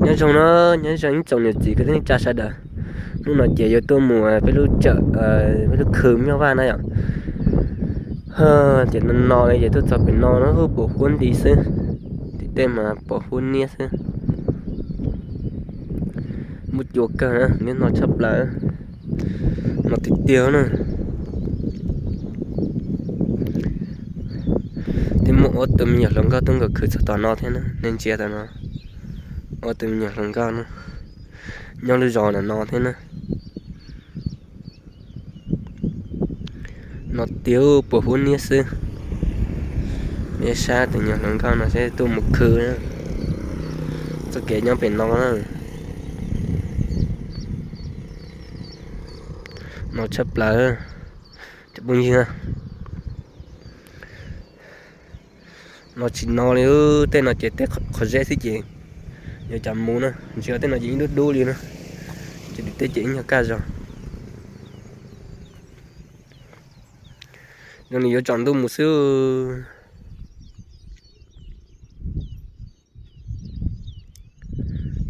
Nyob zoo na, nyob zoo ib tsoom niam txiv kwv tij neej tsa sawv daws. Hnub no ces yuav tuaj mus peb lub tsawm, peb lub khw Nyuj Vaj na yom. Ces no no ces tuaj txog pem no na, pos huab nti xwb, tim tej mas pos huab niab xwb. Muaj cua kawg na, niab no tshaj plaws, no tiag tiag na. Twb muaj ob tug me nyuam hluas nkauj tuaj nkaum khw txog tom no thiab na, nej ntsia tom no, ob tug me nyuam hluas nkauj na, nyob lub zos ntawm no thiab na. No tiag, pos huab niab xwb. Peb saib tus me nyuam hluas nkauj no seb tuaj mus khw na. Txoj kev nyob pem no na. No tshaj plaws cov phooj ywg. No tsis no li, tej no ces tej qhov zeb xwb ces yuav cas mus na, ntsia tej no ces ib dub dub li na, ces tim tej ces ib nyuag kaj zog. Zoo li yuav tsaus ntuj mus xwb.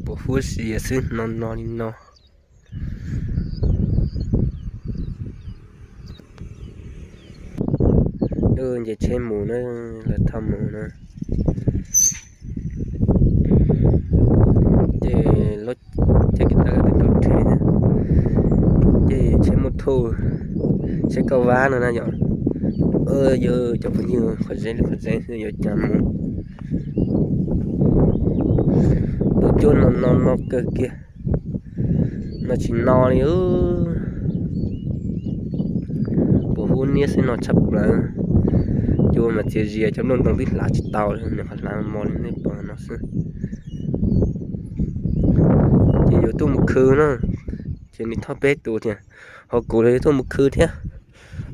Pos huab xiav xwb, no no li no. Nce tsheb mus na, lawv thauj mus na. Ces lub caij kev tawm tau rhe thiab, ces tsheb muaj thauj, tsheb kauj vab no na yom. Yog cov phooj ywg, qhov zeb li qhov zeb xwb yuav cas mus. Tus cua no no no kawg kiag, no tsis no li. Pos huab niab xwb, no tshaj plaws. Cua mas txias zias, cov nplooj ntoo twb hlav tsis tau li, nws qhov hlav mos li nej pom no xwb. Ces yuav tuaj mus khw na, ces nws thauj peb tus tias, ho kuv los yuav tuaj mus khw thiab.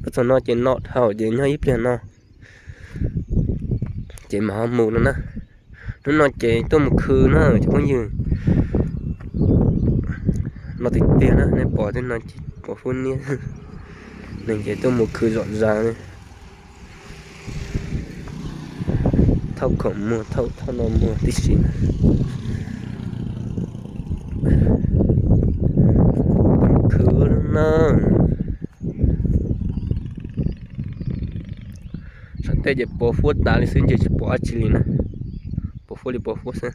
Los txog no ces no dhau ces nyob ib pliag no ces mam ho mus no na. Hnub no ces tuaj mus khw na cov phooj ywg. No tiag tiag na, nej pom tej no ces pos huab niab. Neeg ces tuaj mus khw zom zaws li. Thauj khoom muag, thauj thauj no muag tib si. Khw na. Saum tej ces pos huab tas li xwb, ntshe tsis pom dab tsi li na. Pos huab li pos huab xwb.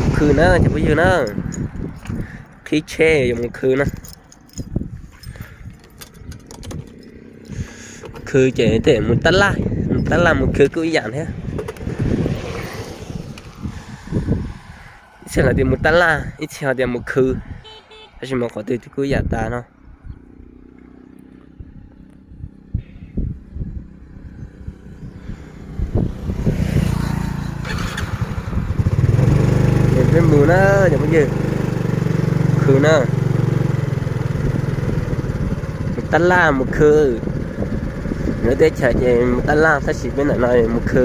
Mus khw na cov phooj ywg na, qhib tsheb yuav mus khw na. Khw ces tej mus tab laj, mus tab laj mus khw kuj ib yam thiab. Ib txhia hais tias mus tab laj, ib txhia hais tias mus khw, tab sis mas qhov twg kuj ib yam tas no. Ces peb mus na cov phooj ywg, khw na, mus tab laj mus khw. Lawv teb chaws ces mus tab laj tab sis peb ntawm no mus khw.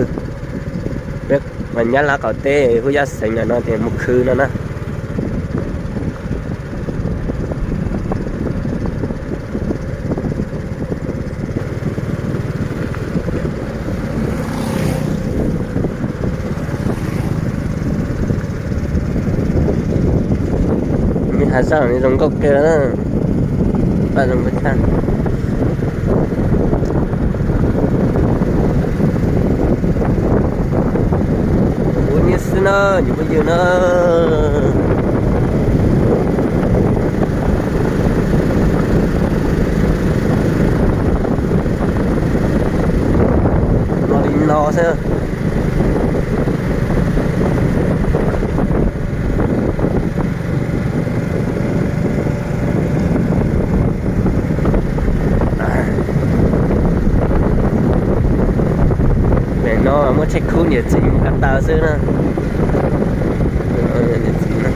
Peb mas nyab laj qaum teb Hoob Yaj xeev ntawm no ces mus khw no na. Me hav zaj zoo nkauj kawg, paj zoo nkauj tshaj. Ua niam xwb na, cov phooj ywg na. Los li no xwb. Pem no muaj tsheb khub niam txiv mus ko taw xwb na. Niam txiv na,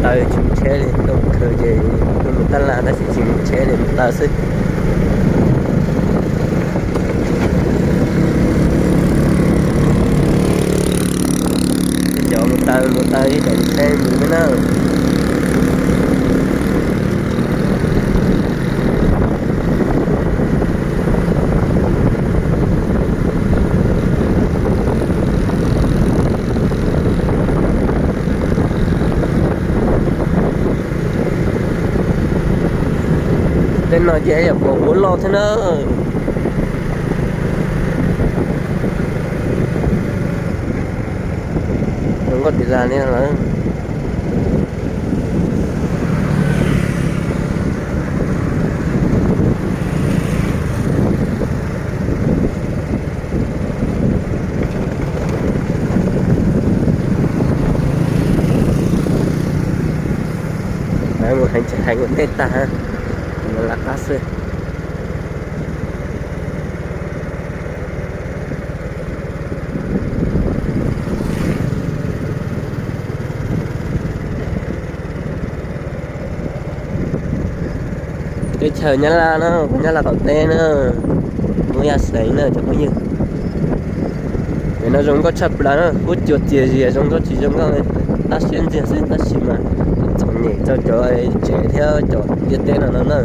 taw tsis mus tsheb li, tuaj mus khw ces tuaj mus tab laj tab sis tsis mus tsheb li, mus taw xwb. No ces yog pom ua loj thiab na. Zoo nkauj tiag tiag li lawm. Mus heev tsis heev ua ntej tag, lawv qab xwb. Teb chaws Nyab Laj na, Nyab Laj qaum teb na, Moob Yaj Xeev na cov phooj ywg. Nim no zoo nkauj tshaj plaws na, huab cua txias zias zoo nkauj tsis zoo nkauj, tab siab ntxiag xwb tab sis mas txom nyem rau cov tsev thiab cov ntiaj teb no no na.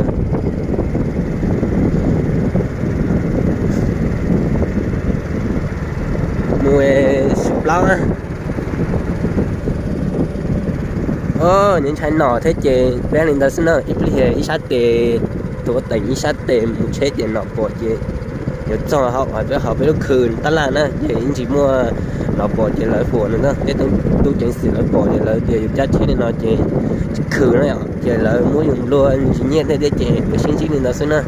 Mus sim plaub na. Nyob ntshai nom thiab ces peb li ntawd xwb na, ib pliag ib sab tes, tuav teem ib sab tes mus tsheb ces nom pom ces yuav txog hauv peb, hauv peb lub khw tab laj na ces ib ntsis muaj nom pom ces lawv huam nws na, peb tub ceev xwm lawv pom ces lawv tias yus cab tsheb li no ces khw na, ces lawv muab yus nplua ntsis nyiaj thiab ces peb sib ntsib li ntawd xwb na.